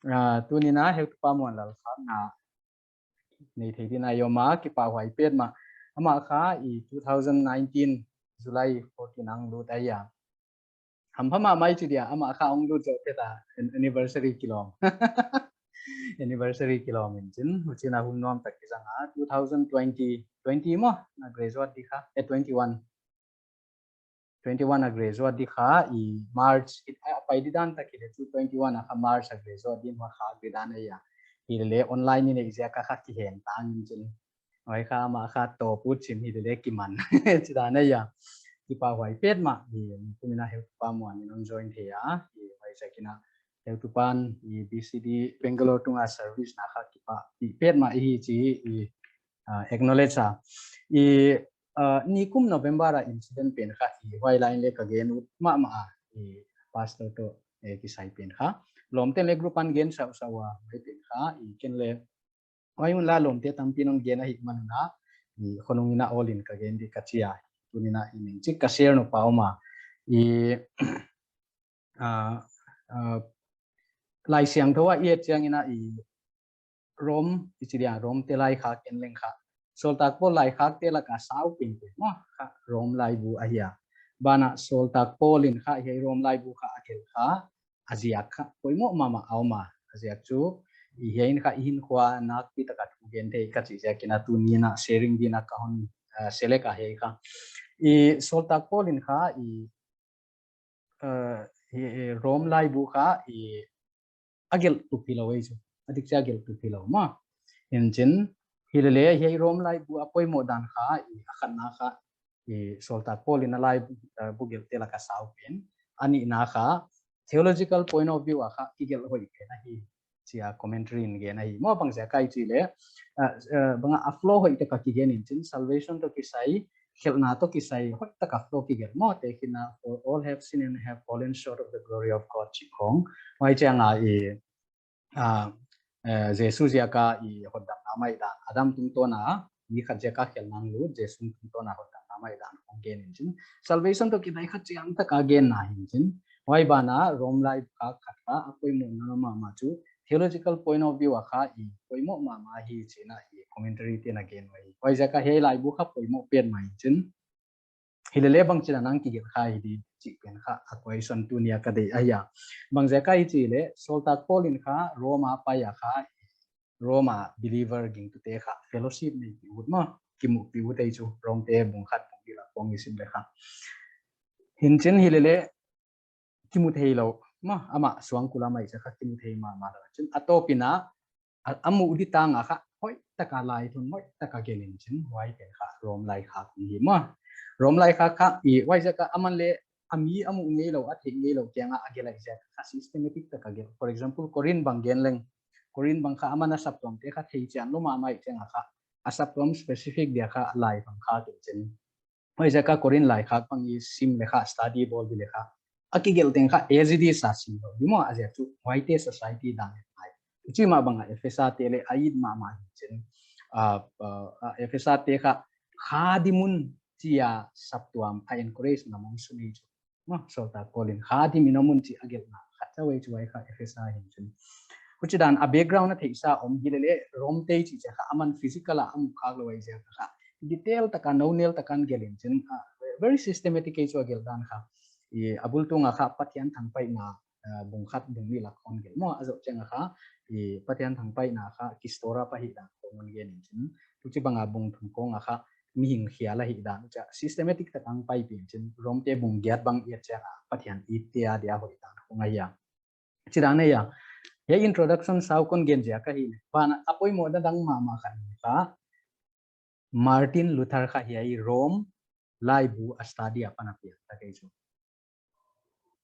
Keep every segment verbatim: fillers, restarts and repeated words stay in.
Ah, tuni'n a heutupa Muanlal kha na nei thei ding a i om a, kipahhuai petmah. Amah kha i two thousand nineteen July fourteen a hong lut ahi a. Hampha mahmah i chi dia, amah kha hong lut zoh phet a, an-, anniversary kilawm. Anniversary kilawm in chin, huchi'n a hun nuam tak kizang a, two thousand twenty, twenty maw, na graduate di kha, eh, twenty-one. Twenty-one a graduate di kha, i March, i, a pai di dan tak i le chu twenty-one a kha March a graduate di ma kha di dan ahi a. Hilele online in i ziak a kha kihen tang in chin. Huai kha amah kha tawp ut chim hilele kiman. Chi dan ahi a. Kipahhuai petmah, i, tuni'n a heutupa Muan in hon join thei a. I, huaiziakin a heutupa'n i B C D Bangalore tunga service na kha kipahpih petmah i hi chi i, ah, acknowledge a. I, ah, nikum November a incident pen kha i huai lai in le ka gen ut mahmah a, i pastor toh, eh, kisai pen kha. Lawmte'n le group a'n gen sausau a, huai pen kha, i ken le huai hun la lawmte tampi'n hon gen ahihman in a, i khonung in a awl in ka gen di ka chi a. Tuni'n a i neng chik ka share nuam pah om a. I, ah, ah, Laisiangthou a i et chiangin a i Rome, i chi dia Rome te laikhak en leng kha. Sawltak Paul laikhak te laka sau penpen maw kha Rome laibu ahi a. Banah Sawltak Paul in kha hiai Rome laibu kha a gelh kha, a ziak kha poimoh mahmah a om a. A ziak chu i hiai in kha i hinkhua nakpi taka thugen thei ka chih ziakin a tuni'n a sharing di'n a ka hon, ah, select a hiai kha. I Sawltak Paul in kha i eh, hi, eh, Rome laibu kha i a gelh tup hilou ei chu. A dik chia a gelh tup hilou maw. In chin hilele hiai Rome laibu a poimoh dan kha i a khatna kha i Sawltak Paul in a laibu, eh, bu gelh te laka sau pen. A nihna kha theological point of view a kha kigelh hoih pen ahi. Chia commentary in gen ahi. Maw bangziak a i chih le, ah, ah, bang a flow hoih taka kigen in chin, salvation toh kisai, khelhna toh kisai, hoih taka flow kigelh. Maw te khin a, "For all have sinned and have fallen short of the glory of God," chih khong. Huai chiang a i, ah, eh, Jesu ziak a i hotdamna mai dan, Adam tungtawn a, mi khat ziak a khelhna hong lut, Jesu tungtawn a hotdamna mai dan khong gen in chin. Salvation toh kisai khat chiang taka genna hi in chin. Huai banah Rome laibu kha khat kha a poimoh nana mahmah chu theological point of view a kha i poimoh mahmah hi chi'n a i commentary te'n a gen uhi. Huaiziak a hiai laibu kha poimoh petmah in chin. Hilele bangchi'n a nang kigelh kha hi di chih pen kha a question tuni'n a ka deih ahi a. Bangziak a i chih le Sawltak Paul in kha Rome a pai a kha Rome a believer gingtute kha fellowship neipih ut maw, kimuhpih ut ei chu, Rome te bung khat bung nih lak khong i sim le kha. In chin hilele kimu theilou maw, amah suangkul a mai ziak a kha kimu thei mahmah lou. Chin a tawp in a, a, a muh di tang a kha hoih taka lai thun hoih taka gelh in chin, huai pen kha Rome laikhak hi maw. Rome laikhak kha i huaiziak a aman le a mi a muh ngeilou, a theih ngeilou kiang a a gelh a ziak kha systematic taka gelh. For example, Corinth bang gen leng, Corinth bang kha aman a saptuam te kha theichian lou mahmah i chiang a kha a saptuam specific dia kha lai bang kha kei chin. Huaiziak a Corinth laikhak bang i sim le kha, study bawl di le kha, a kigelh teng kha as it is a sim lou di maw, a ziak chu huaite society dan le ngai. Huchi mah bang a Ephesa te le a it mahmah hi chin. Ah, ah, ah, Ephesa te kha Khadim un chia saptuam a encourage na mong suni chu. Maw, Sawltak Paul in Khadim in om un chih a gelhna khat chauh ei chu huai kha Ephesa hi in chin. Huchi dan a background a theihsa om hilele Rome te chih chiang kha aman physical a a muh khak lou ei ziak a kha detail taka, naunel taka a gelh in chin, ah, very systematic ei chu a gelh dan kha. I a bul tung a kha Pathian thangpaihna, ah, bung khat bung nih lak khong gelh maw, a zoh chiang a kha i Pathian thangpaihna kha kistora pah hi dan khong hon gen in chin. Huchi bang a bung thum khong a kha mihing khial ahih dan, huchi a systematic taka hong paipih in chin, Rome te bung giat bang i et chiang a Pathian itte a dia hoih dan khong ahi a. Chi dan ahi a. Hiai introduction sau kon gen ziak ahi le, banah a poimoh dan dang mahmah khat kha Martin Luther kha hiai Rome laibu a study apan a piang tak ei chu.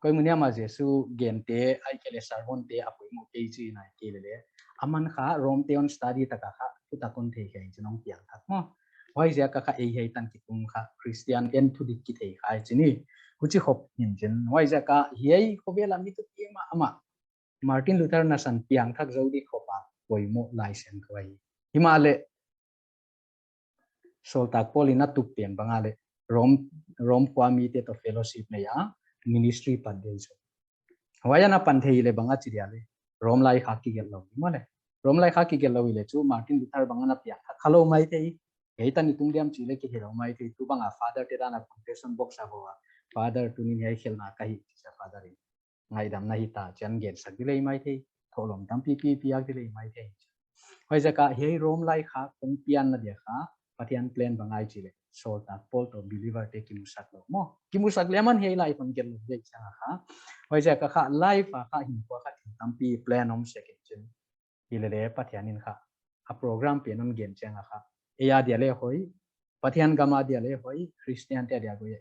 Koi mun hiam a Jesu gente ahihkeileh sermon te a poimoh kei chih nai kei lele, aman kha Rome te hon study taka kha thutak hon thei kei chin hong piang thak maw. Huaiziak a kha ei hiai tan kitung kha Christian en thudik kithei kha i chi ni. Huchi khop in chin. Huaiziak a hiai khovel a mi tup mahmah Martin Luther nasan piang thak zou di khop a poimoh Laisiangthou ahi. Himahleh Sawltak Paul in a tup pen bang a le Rome, Rome khua mite toh fellowship nei a ministry pan di chu. Huai a na pan thei le bang a chi dia le, Rome laikhak kigelh lou maw le. Rome laikhak kigelh lou i le chu Martin Luther bang ana piang kha kha lou maithei. Hiai tan i tung diam chih le kihe lou maithei. Tu bang a Father te dan a confession box a hoa, Father, tuni'n hiai khelhna ka hih, chi a Father in ngaidamna hita chi'n gensak di lei maithei. Thohlawm tampi pi piak di lei maithei. Huaiziak a hiai Rome laikhak kong pianna dia kha Pathian plan bang ahi chih le sawltak Paul toh believer te kimusak lou maw. Kimusak le aman hiai life a gelh lou di ahi chiang a kha. Huaiziak a kha life a kha hinkhua kha thil tampi plan om sek in chin. Hilele Pathian in kha a program pen hon gen chiang a kha, ei a dia le hoih, Pathian gam a dia le hoih, Christian te a dia hoih,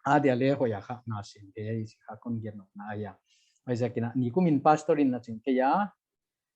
a dia le hoih a kha na sin te ei chi kha kon gen nop na ahi a. Huaiziak in a, nikum in pastor in na ching kei a,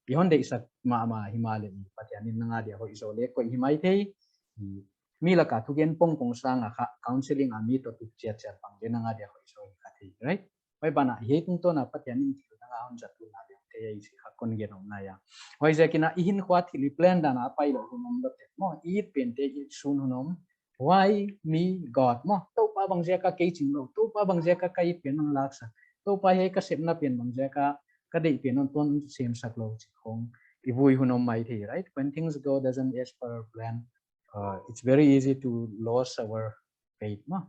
i hon deihsak mahmah himahleh i Pathian in nang a dia hoih zaw le koih hi maithei. I mi lak a thugen pongpong sang a kha counseling a mi toh tup chiatchiat bang le nang a dia hoih zaw hi kha thei, right? Huai ban a hiai tungtawn a Pathian in thil dang a hon zat lou na diam te ei chi kha kon gen nop na ahi a. Huaiziak in a i hinkhua thil i plan dan a pai lou hun om lou te maw, i it pen te i it sun hun om. Why me, God maw? Toupa bang ziak a kei ching lou, Toupa bang ziak a ka it pen nang laksak, Toupa hiai ka sepna pen bang ziak a ka deih pen hon tuan semsak lou chi khong i vui hun om maithei, right? When things go doesn't as per our plan, uh, it's very easy to lose our faith maw.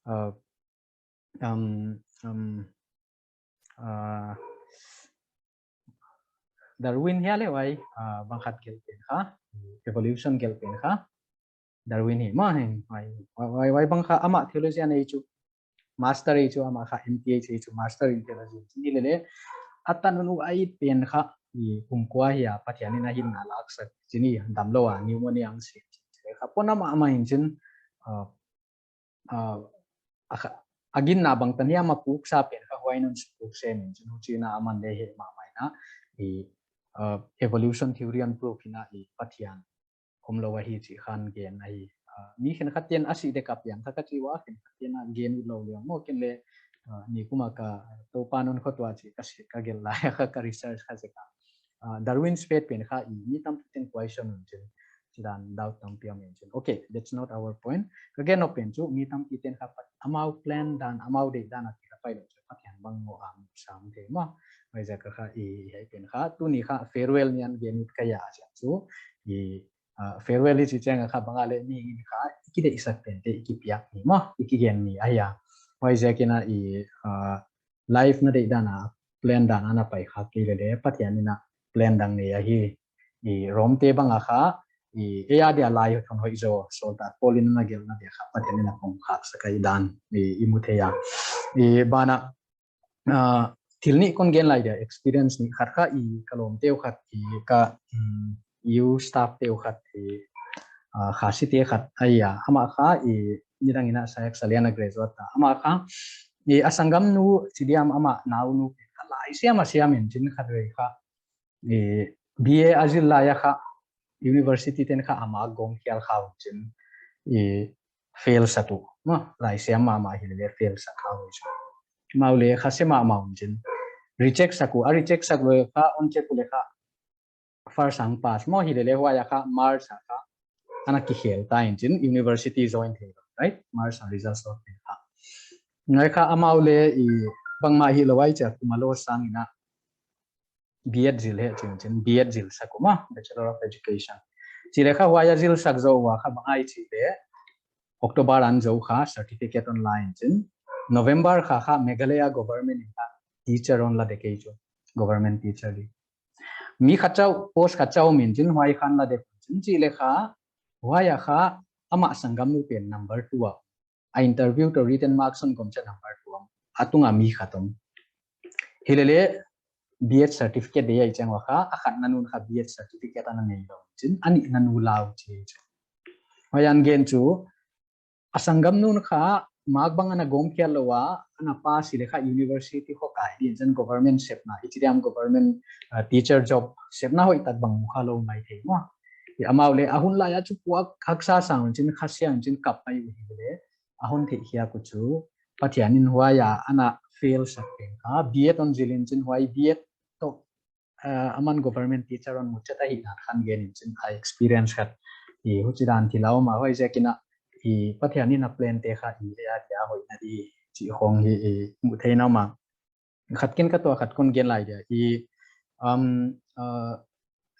Uh, um, um, uh, Darwin hiai le huai, uh, bang khat gelh pen kha, evolution gelh pen kha Darwin hi maw, hi, huai, huai, huai bang kha amah theologian ei chu, master ei chu, amah kha M Th ei chu, master in theology. Hilele a tan un a it pen kha i kum kua hi a Pathian in a hinna laksak, chih ni, damlou a pneumonia ang si, kha pon amah amah in chin, uh, uh, a kha, a ginna bangtan hiam a puksa pen kha huai in hon puk sem in chin, huchi'n a aman le heh mahmah in a, i, uh, evolution theory hon prove in a i Pathian omlou ahi chih kha hon gen ahi. Uh, mi khenkhat te'n a sih dek a piang kha ka chi ua, khenkhat te'n a gen utlou leng maw, ken le, uh, nikum a ka Toupa'n hon khotuah chih ka sih ka gelh lai a kha ka research kha zek a. Uh, Darwin's faith pen kha i mi tampi te'n question un chin, chidan doubt tampi om in chin. Okay, that's not our point. Ka gen nop pen chu mi tampi te'n kha Pat-, amau plan dan, amau deih dan a kha pai lou chu Pathian bang ngoh a sam thei maw. Huaiziak a kha i hiai pen kha tuni kha farewell ni hon gen ut ka hia chiang chu i, uh, farewell i chih chiang a kha bang a le mi in kha i kideihsak pen te i kipiak ni maw, i kigen ni ahi a. Huaiziak in a i, uh, life na deih dan a, plan dan a na pai kha kei lele Pathian in a plan dang nei ahi. I Rome te bang a kha, i ei a dia lai hon hoih zaw, sawltak Paul in a gelhna dia kha Pathian in a kong khaksak ahi dan i, i mu thei a. I ban a, uh, thil nih kon gen lai dia, experience nih khat kha i ka lawmte uh khat i ka, um, U staff te uh khat i, uh, Khasi te khat ahi a. Amah kha i nidang in a SAIAC Salian a graduate ta. Amah kha i a sanggamnu chi diam amah naunu kha laisiam a siam in chin khatvei kha i B A a zil lai a kha university te'n kha amah gawm khial kha un chin i fail sak uh maw, laisiam mahmah hilele fail sak kha un chin. Amau le kha se mahmah un chin reject sak uh, a reject sak lou kha hon check uh le kha first sang pass maw hilele huai a kha March a kha ana kikhel ta in chin university join thei lou, right? March a result sawt pen kha. Ngai kha amau le i bangmah hilou ai chia kum a loss sang in a B Ed zil hen chin chin, B Ed zil sak uh maw, Bachelor of Education. Chih le kha huai a zil sak zoh ua kha bang ahi chih le October a hon zou kha certificate hon la in chin. November kha kha Meghalaya government in kha teacher hon la dek ei chu, government teacher di. Mi khat chauh, post khat chauh om in chin huai kha hon la dek chin chih le kha huai a kha amah sanggamnu pen number two a a interview toh written marks hon gawm chiang number two om. A tung a mi khat om. Hilele B Ed certificate deih ahi chiang ua kha, a khatna nu'n kha B Ed certificate ana nei lou chin, a nihna nu lau chi chu. Huai a hon gen chu, a sanggamnu'n kha mark bang ana gawm khial lou a, ana pass hileh kha university khawng kai di in chin government sepna, i chi diam government, uh, teacher job sepna hoihtak bang mu kha lou maithei maw. Amau le a hun lai a chu puak haksa sang chin, khasia chin kap mai uh hileh a hon theih khiak uh chu Pathian in huai a ana fail sak pen kha B Ed hon zil in chin huai B Ed toh, uh, aman government teacher hon mu chet ahihna kha hon gen in chin a experience khat i huchidan thil a om a, huaiziakin a i Pathian in a plan te kha i ei a dia hoihna di chih khawng hi i mu thei nuam a. Khat ken ka tuah khat kon gen lai dia. I Um, uh,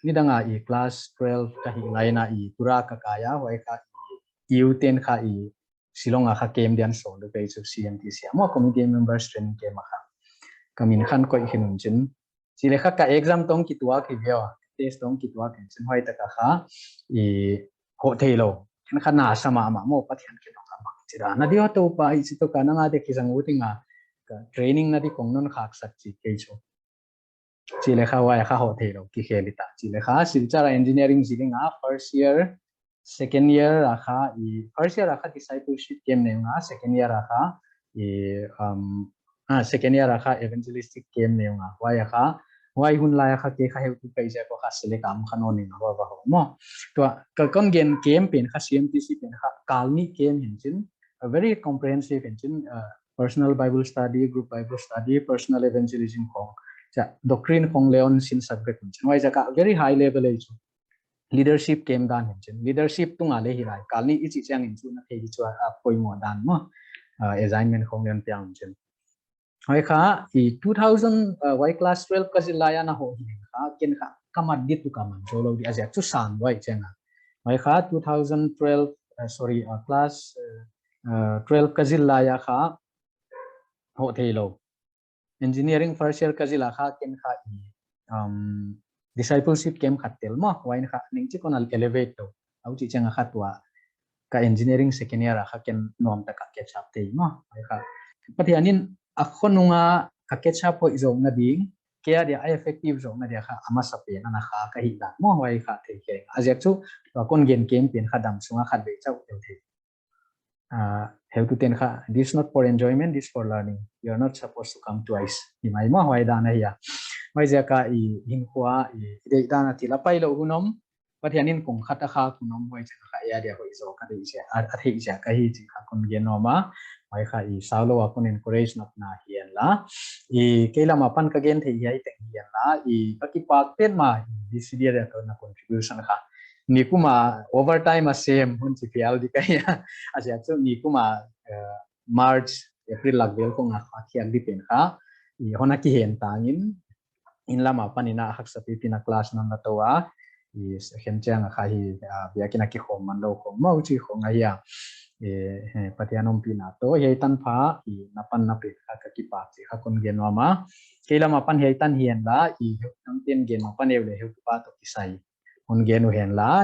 nidanga i class twelve ka hih lai in a i tura ka kai a, huai kha i U ten kha i Shillong a kha camp di'n sawl uh ka hi chu C M T C a maw, committee members training camp a kha. Ka min khan koih khin un chin. Chi le kha ka exam toh kituak hi ve ua, test toh kituak hi chin, huai tak a kha i hoh theilou. Ken kha na sa mahmah maw, Pathian kiang ah ka mang chi dan a di ua, Toupa i chi toh ka nang a te kizang ut ing a, ka training na di kong non khak sak chi kei chu. Chi le kha huai a kha hoh theilou, kikhel hi ta. Chi le kha Silchar a engineering zil ing a, first year, second year a kha i, first year a kha discipleship camp nei ing a, second year a kha i, um, ah, second year a kha evangelistic camp nei ing a, huai a kha, huai hun lai a kha kei kha heutu ka hi ziak a kha select a om kha nawn ing a, va va hoh maw. Tua, ka kon gen camp pen kha, C M T C pen kha, kal nih camp hi chin, a very comprehensive hi chin, uh, personal Bible study, group Bible study, personal evangelism khong, cha, doctrine khong le on sin subject hi chin. Huai ziak a very high level hi chu. Leadership camp dan hi chin. Leadership tung a le hi lai. Kal nih i chih chiang in chu na thei hi chu a, a poimoh dan maw. Uh, assignment khong le on piang hi chin. Huai kha, i two thousand, uh, huai class twelve ka zil lai a na hoh hi kha, ken kha, ka mat di tu ka man zou lou di a ziak chu san huai chiang a. Huai kha two thousand twelve, uh, sorry, uh, class, uh, uh, twelve ka zil lai a kha, hoh theilou. Engineering first year ka zil a kha ken kha i, um, discipleship camp khat tel maw, huai in kha ning chi kon a elevate tou. Huchi chiang a kha tua ka engineering second year a kha ken nuam tak a catch up thei maw. Huai kha Pathian in a khonung a ka catch up hoih zawkna ding, kei a dia a effective zawkna dia kha a masapen a na kha ka hih dan maw, huai kha thei kei. A ziak chu tua kon gen camp pen kha dam sung a khatvei chauh tel thei. Ah, heutu ten kha, "This is not for enjoyment, this is for learning. You are not supposed to come twice." Hi mai maw, huai dan ahi a. Huai ziak a i hinkhua, i deihdan a thil a pailou hun om, Pathian in kong khat a khak hun om, huai ziak a kha ei a dia hoih zaw ka deih ziak, a, a theih ziak ahi chih kha kon gen nuam a. Huai kha i saulou a kon encourage nopna hi hen la. I kei lam apan ka gen theih hiai teng hi hen la. I ka kipak petmah, i D C D a dia ka na contribution kha. Nikum a overtime a sem hun chi phial di ka hi a. A ziak chu nikum a, eh, March, April lak vel khong a, a khiak di pen kha. I hon a kihen tang in, inn lam apan in a haksa pipi in a class non la tou a. I khen chiang a kha hi, ah, biakin a kikhawm man lou khong maw chi khong ahi a. I, eh, Pathian ompihna toh, hiai tanpha, i na panna pen kha ka kipak chih kha kon gen nuam a. Kei lam apan hiai tan hi hen la, i heutu ten gen apan eu le heutupa toh kisai. Kon gen uh hen la,